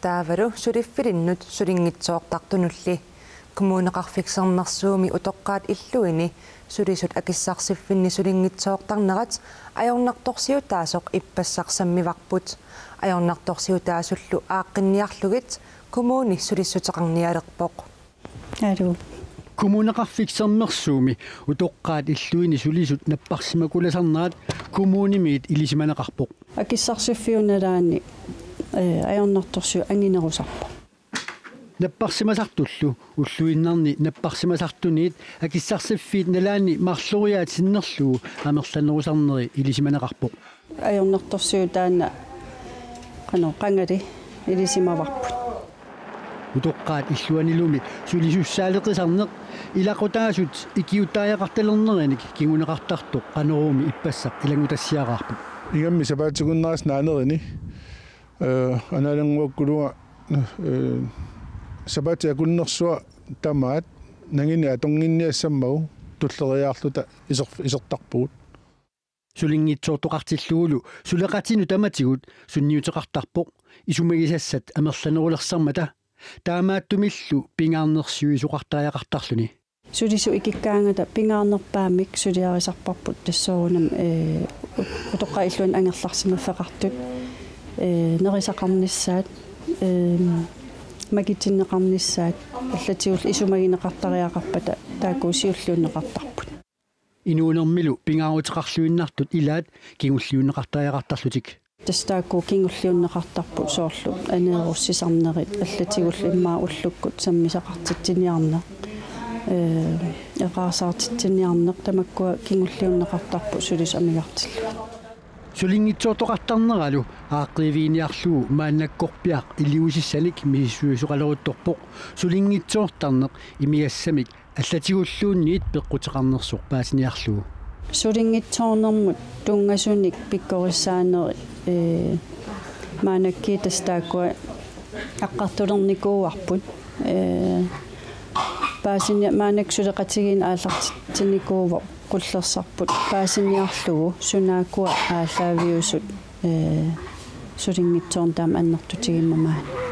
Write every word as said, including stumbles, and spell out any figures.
Taavalu suliffilinnut sulinngitsoortartunulli. Kommuneqarfik Sermersuumi utoqqaat illuini sulisut akissarsiffinni sulinngitsoortarnerat ajornartorsiutaasoq ippassaq sammivarput. Ajornartorsiutaasullu aaqqinniarlugit kommuni sulissuteqarnialerpoq. Aluu. Kommuneqarfik Sermersuumi utoqqaat illuini sulisut napparsimakulasarnerat kommunimiit ilisimaneqarpoq. Akissarsiffiup nalaani, ee, ajornartorsiut anginerusarpoq. Napparsimasartullu ulluinnarni napparsimasartuniit akissarsiffiit nalaanni marloriaat sinnerlugu amerlanerusarneri ilisimaneqarpoq. Ajornartorsiut taanna qanoq qangali ilisimavarput. Utoqqaat illuanilumi sulisussaaleqisarneq ilaqutaasut ikiuuttariaqartalernerinik kinguneqartartoq Qanoruumi ippassaq ilanngutassiaraarput. Ingammik sapaatip akunnerata naanerini, ee, anaalerngukkulua, ee, sapaatip akunnersua tamaat nangineq atornginniassammagu tulleriiaarluta iser-, isertarpugut. Sulinngitsoortoqartillugulu suleqatinut tamatigut sunniuteqartarpoq isumagisassat amerlanerulersammata, taamaattumillu pingaarnersiuisoqartariaqartarluni. Sulisut ikikkaangata pingaarnerpaamik suliarisarparput tassoorunami, ee, utoqqaat illuanni angerlarsimaffeqartut, ee, nerisaqarnissaat, ee, makitinneqarnissaat, allatigullu isumagineqartariaqarpata taakku siulliunneqartarput. Inuunermilu pingaaruteqarluinnartut ilaat kingulliunneqartariaqartarlutik. Tassa taakku kingulliunneqartarput soorlu aneerussisarnerit allatigullu immaqa ullukkut sammisaqartitsiniarneq, ee, eqaarsaartitsiniarneq, tamakkua kingulliunneqartarput sulisut amigartillugit. Sulinngitsoortoqartarneralu aaqqiiviginiarlugu maannakkorpiaq iliuusissanik misissuisoqaleruttorpoq sulinngitsoortarneq imigassamik allatigulluunniit peqquteqarnersoq paasiniarlugu. Sulinngitsoornermut tunngasunik pikkorissaaneri, ee, maannakkut tassa taakkua aqqartulernikuuarput. Ee, paasini-, maannakkut suleqatigiinneq aallartitsinikuuvoq qullersarput paasiniarlugu sunaakkua aallaaviusut, ee, sulinngitsoorneq taama annertutigimmata maani.